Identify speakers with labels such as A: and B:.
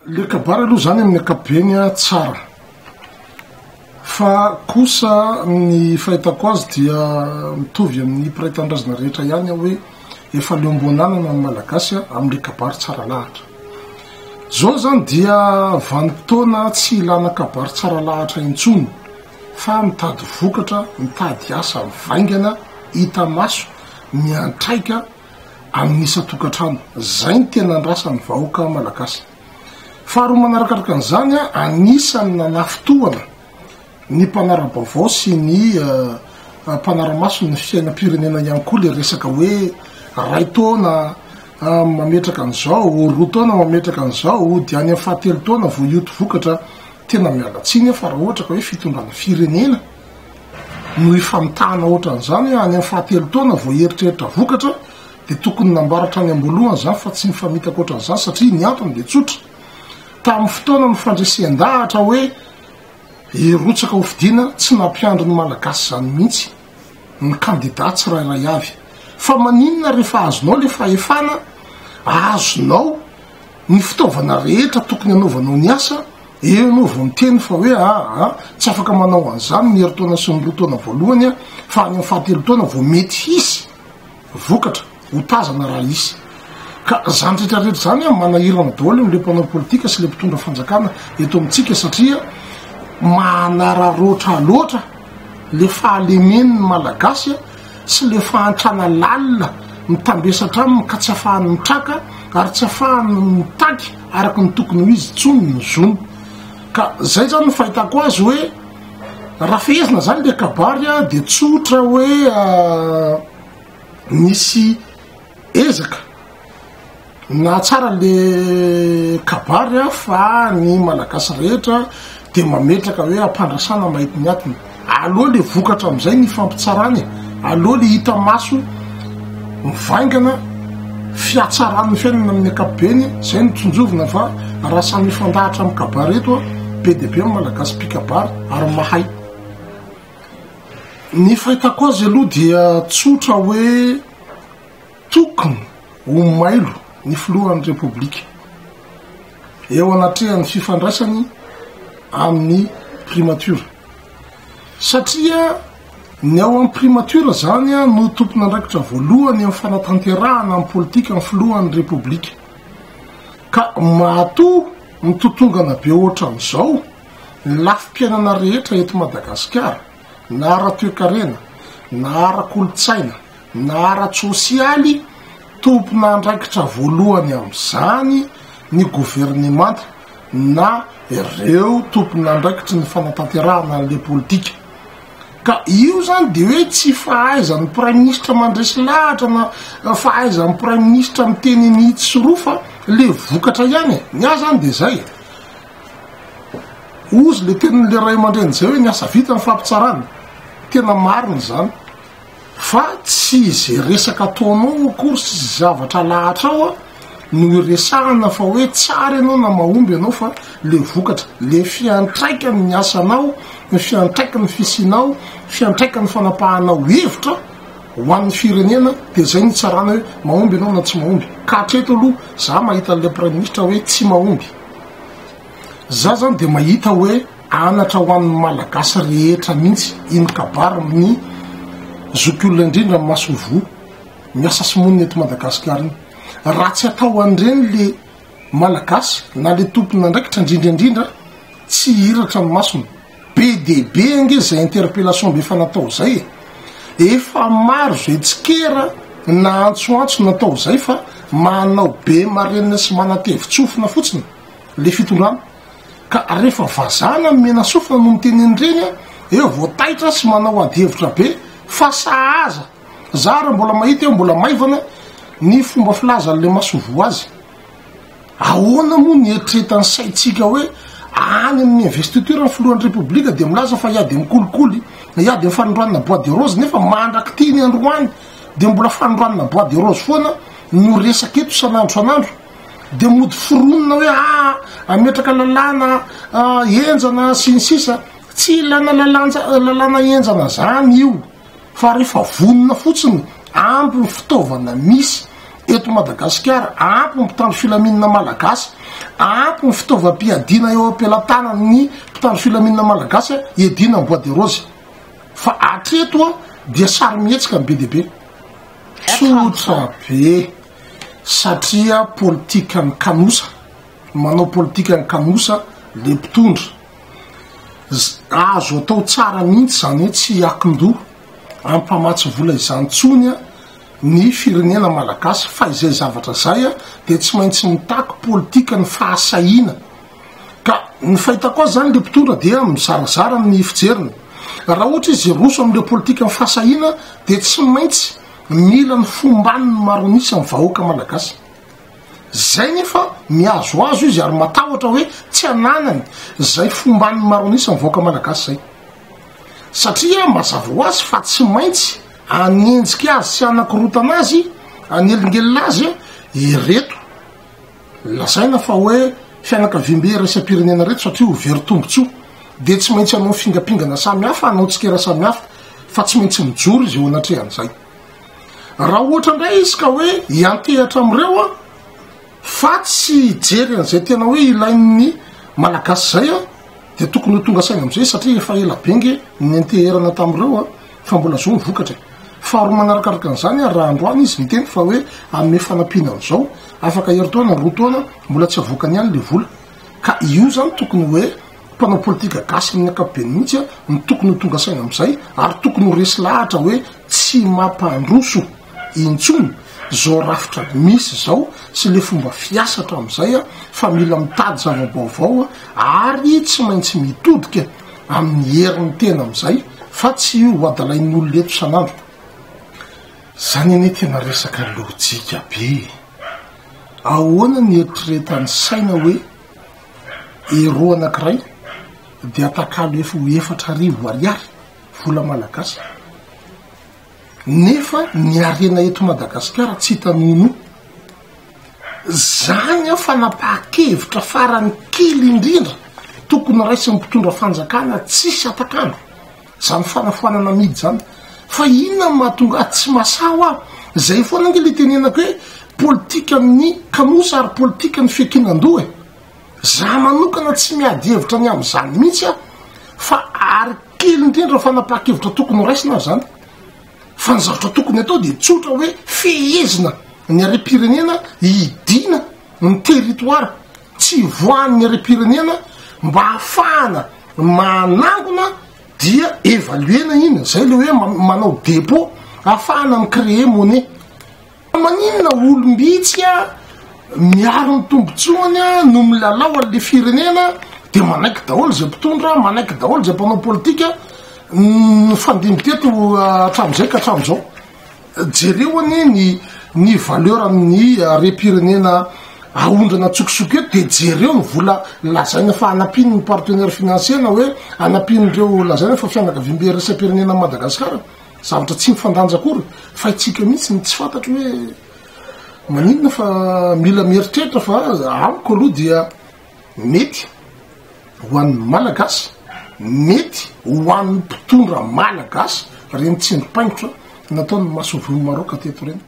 A: Le kabary aloha zany amin'ny ankapobeny tsara fa kosa ny fahitako azy dia mitovy amin'ny mpiray tanindrazana rehetra ihany aho hoe efa leom-boananana ny Malagasy amin'le kabary tsara lahatra. Zao zany dia vanim-potoana tsy ilana kabary tsara lahatra intsony fa mitady vokatra, mitady asa vaingana, hita maso, miantraika amin'ny isan-tokantrano. Izay no tena andrasan'ny vahoaka malagasy. Faharoa manarakaraka an'izany, anisan'ny nanafintohana ny mpanara-baovao sy ny mpanara-maso ny fiainam-pirenena ihany koa ilay resaka hoe iray taona mametraka an'izao, roa taona mametraka an'izao, dia any amin'ny fahatelo taona vao hioty vokatra. Tena miala tsiny aho fa raha ohatra ka hoe fitondrana firenena no ifamitahana ohatran'izany hoe any amin'ny fahatelo taona vao hieritreritra vokatra dia tokony nambara hatrany am-boalohany izany fa tsy mifamitaka ohatran'izany satria ny antony dia tsotra, tamin'ny fotoana nifandresen-dahatra hoe hirotsaka ho fidiana tsy nampiandry ny Malagasy izany mihitsy ny kandida tsirairay avy fa maninona rehefa azonao ilay fahefana azonao ny fitaovana rehetra tokony hanaovanao ny asa, eo ianao vao miteny fa hoe aa tsy afaka manao an'izany ny herintaona sy ny roa taona voalohany aho fa any amin'ny fahatelo taona vao mety hisy vokatra ho tazana raha hisy. Ka izany rehetra rehetra izany an, manahirana daholo an'ireo mpanao politika sy ilay mpitondra fanjakana eto amintsika satria manararaotra loatra le fahalemen'ny Malagasy sy le fahantrana lalina mitambesatra aminy ka tsy afahany mitraka ary tsy afahany mitaky araka ny tokony ho izy intsony ny zony. Ka zay zany ny fahitako azy hoe raha fehezina zany le kabary de tsotra hoe nisy ezaka Nahatsara le kabary aho fa ny malagasy rehetra de mametraka hoe ampandrasana mahita ny atiny. Aleo le vokatra amizay ny ifampitsarana e, aleo le hita maso mivaingana fihatsaran'ny fiainana amin'ny ankapobeny, zay no tsinjovina fa raha samy hifandahatra amin'ny kabary eto be dia be ny malagasy mpikabary ary mahay. Ny fahitako azy aloha dia tsotra hoe. Tokony ho mailo ny filohan'ny Repoblika eo anatrehan'ny fifandraisany amin'ny Primature satria ny ao amin'ny Primature izany no tompon'andraikitra voalohany amin'ny fanatanterahana ny politikan'ny filohan'ny Repoblika ka matoa mitotongana be ohatran'izao ny lafim-piainana rehetra eto Madagasikara na ara-toekarena na ara-kolontsaina na ara-tsosialy, tompon'andraikitra voalohany amin'izany ny governemanta na ireo tompon'andraikitry ny fanatanterahana an'ilay politika. Ka io izany dia hoe tsy fahaizan'ny praiminisitra mandresy lahatra na fahaizan'ny praiminisitra miteny ny itsy sy roa fa ilay vokatra ihany e! Ny ahy izany dia izay e! Hozy ilay tenin'ilay ray aman-dreny izay hoe ny asa vita ny fampitsarana. Tena marina izany. Fa tsy ze resaka ataonao akory sy ze zavatra alahatrao no iresahana fa hoe tsara ianao na mahomby ianao fa le vokatra, le fiantraikan'ny ny asanao, ny fiantraikan'ny fisianao, fiantraikan'ny fanapahanao hevitra ho an'ny firenena de zay no itsarana hoe mahomby ianao na tsy mahomby. Ka hatreto aloha za mahita an'le praiminisitra hoe tsy mahomby. Za zany de mahita hoe Anatra ho an'ny Malagasy rehetra mihitsy iny kabarin'ny zokiolona indrindra ny masoivoho miasa sy monina eto Madagasikara iny. Raha tsy atao an'ireny le Malagasy na le tompon'andraikitra indrindra indrindra tsy hihiratra ny masony. Be dia be ange izay interpellation be efa natao izay e. Efa maro izay tsikera na antsoantso natao izay fa manao be marenina sy manatevin-tsofina fotsiny le fitondrana. Ka rehefa vazaha na mena sofina no miteny an'ireny an, eo vao taitra sy manao ady hevitra be fa sahaza. Za ary mbola mahita eo mbola maivana ny fomba filazan'ilay masoivoho azy. Ahoana moa ny eritreretan'ny saintsika hoe any amin'ny investiture ny filohan'ny repoblika dia milaza fa hiady amin'ny kolikoly, hiady amin'ny fanondranana bois de rose nefa mandrak'ity ny androany dia mbola fanondranana bois de rose foana no resaka eto isan'andro isan'andro. dia mody foronina hoe aa ametraka lalàna henjana sy ny sisa, tsy ilana lalanja lalàna henjana zany io fa rehefa vonona fotsiny ampy ny fitaovana misy. eto Madagasikara, ampy ny mpitandro filaminana malagasy, ampy ny fitaovam-piadiana eo am-pelatanan'ny mpitandro filaminana malagasy hiadiana amin'ny bois de rose. Fa hatreto dia sarimihetsika ny be dia be. Tsotra be satria politikan'ny kanosa, manao politikan'ny kanosa le mpitondra. Azo atao tsara mihitsy izany hoe tsy hiakin-doha amin'ny mpamatsy vola izany intsony ny firenena malagasy fa izay zavatra izay dia tsy maintsy mitaky politikan'ny fahasahiana. Ka ny fahitako azy izany le mpitondra dia mizarazara ny fijeriny. Raha ohatra izy hiroso amin'ireo politikan'ny fahasahiana dia tsy maintsy mila ny fomban'ny maro an'isa ny vahoaka malagasy. Zay nefa mihazohazo izy ary matahotra hoe tsy ananany zay fomban'ny maro an'isa ny vahoaka malagasy zay. Satria mazava ho azy fa tsy maintsy hanenjika azy sy hanakorotana azy, hanelingelina azy ireto lazaina fa hoe fianakaviambe iraisam-pirenena ireto satria ho very tombotsoa. Dia tsy maintsy hanao fingampingana samihafa, hanao tsikera samihafa fa tsy maintsy mijoro izy eo anatrehan'izay. Raha ohatra indray izy ka hoe hiantehatra amin'ireo an, fa tsy hijery an'izay tena hoe ilain'ny Malagasy izay an, dia tokony ho tonga saina amin'izay satria efa ela be nge nianteherana tamin'ireo an, fa mbola zao ny vokatra e. Faharoa manarakaraka an'izany an, raha androany izy niteny fa hoe hanome fanampiana an'izao, afaka herintaona, roa taona, mbola tsy avoakany ihany ilay vola. Ka io izany tokony hoe mpanao politika gasy amin'ny ankapobeny mihitsy no tokony ho tonga saina amin'izay ary tokony ho resy lahatra hoe tsy mampandroso intsony izao rafitra misy izao sy le fomba fiasa hatramin'izay fa mila mitady zava-baovao ary tsy maintsy mitodika amin'ny herin'ny tena amin'izay fa tsy ho adalain'ny olona eto isan'andro. Zany anie tena resaka lojika be e! Ahoana ny eritreretan'ny saina hoe Euro anankiray dia atakalo efa ho 4000 ariary vola malagasy nefa ny harena eto Madagasikara tsy hita nonoa. Zany an fanapahan-kevitra farany kely indrindra tokony raisin'ny mpitondra fanjakana tsisy atakalo zany fanafoanana amidy zany. Fa inona no mahatonga ahy tsy masaha hoa? Zay foana ange le itenenako hoe politikan'ny kanosa ary politikan'ny fiankinan-doha e. Za manokana tsy miady hevitra ny amin'izany mihitsy aho fa ary kely indrindra fanapahan-kevitra tokony ho raisina aza zany. Fa ny zavatra tokony atao dia tsotra hoe fehezina ny harem-pirenena hidiana ny territoire tsy hivoahan'ny harem-pirenena mba hahafahana manangona dia evaluer-na iny, zay le hoe manao depot ahafahana mi-créer monnaie. Maninona olom-bitsy miaro ny tombotsoany no milalao an'le firenena de manaiky daholo zay mpitondra, manaiky daholo zay mpanao politika nifandimby teto hatramin'izay ka hatramin'izao. Jereo anie ny ny valeur amin'ny harem-pirenena aondrana an-tsokosoko eto de jereo ny vola lazaina fa hanampian'ny partenaire financier na hoe hanampian'ireo lazaina fa fianakaviambe iraisam-pirenena an'i Madagasikara. Zavatra tsy mifandanja akory fa itsika mihitsy no tsy fantatro hoe maninona fa mila mieritreritra fa amiko aloha dia mety ho an'ny Malagasy, mety ho an'ny mpitondra Malagasy ireny tsindrim-paingotra nataon'ny masoivohon'i Maroc teto ireny.